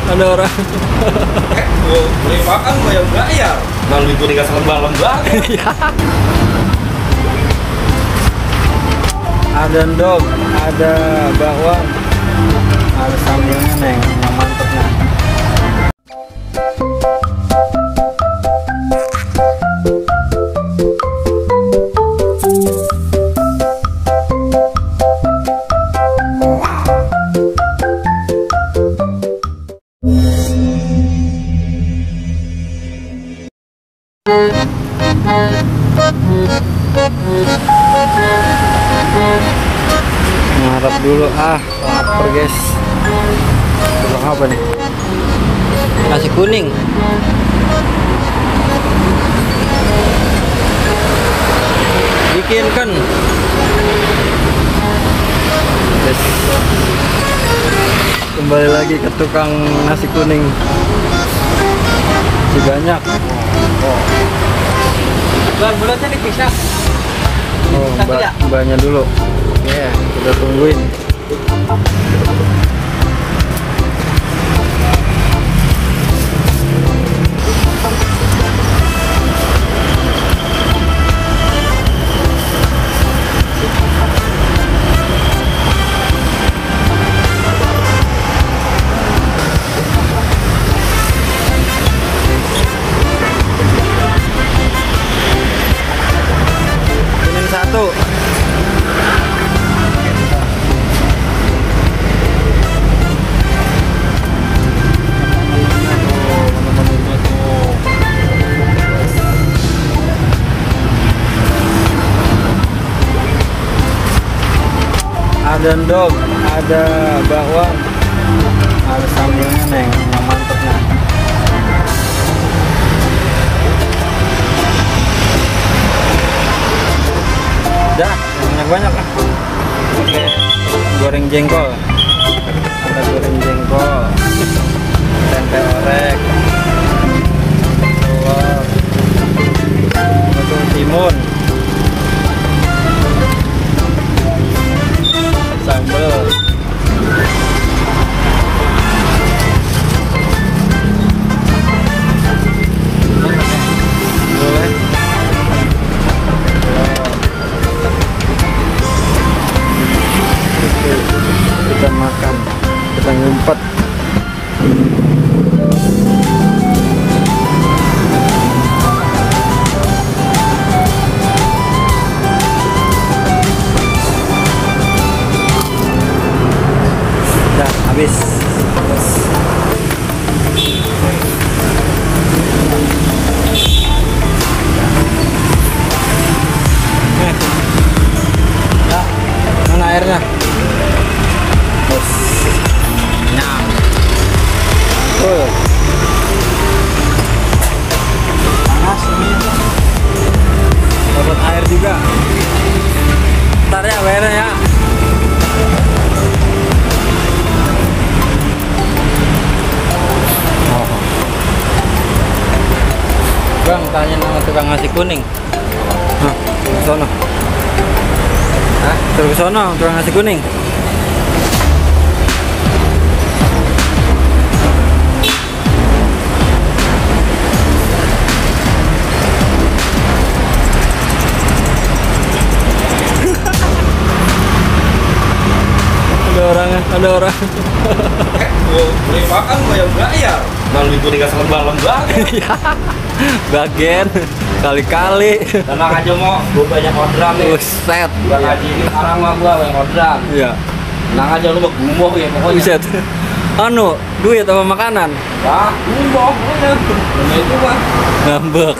ada orang. Boleh makan gue yang bayar. Lalu itu dikasih lembah-lembah. Ada endog, ada bakwan, ada sambelnya neng, yang mantep nih. Ngarep dulu lapar guys. Tukang apa nih? Nasi kuning. Bikin kan guys. Kembali lagi ke tukang nasi kuning. Masih banyak. Bulan-bulannya dipisah. Oh, mbaknya dulu. Ya, kita tungguin. Kuning satu. Ada endog, ada bakwan, ada sambelnya neng, yang mantep nih. Dah, yang banyak lah. Oke, goreng jengkol, ada goreng jengkol, tempe orek, telur, betul timun, sambal, boleh. Kita makan, kita ngumpet. Udah habis. Ya, mana airnya? Bos. Nyam. Panas ini. Dapat air juga. Ntar ya bayarnya ya. Bang, tanya nama tukang nasi kuning. Nah, ke sono. Terus ke sono, tukang nasi kuning. Ada orang. Boleh makan gue yang bayar. Lalu itu dikasih lembah-lembah. Bagian kali-kali. Tenang aja mau, gue banyak orderan nih. Buset. Bulan haji ini sekarang mah gue banyak orderan. Iya. Tenang aja lu mah gumoh ya pokoknya. Buset. Anu, duit sama makanan. Wah, gumoh pokoknya. Itu mah. Ngambek.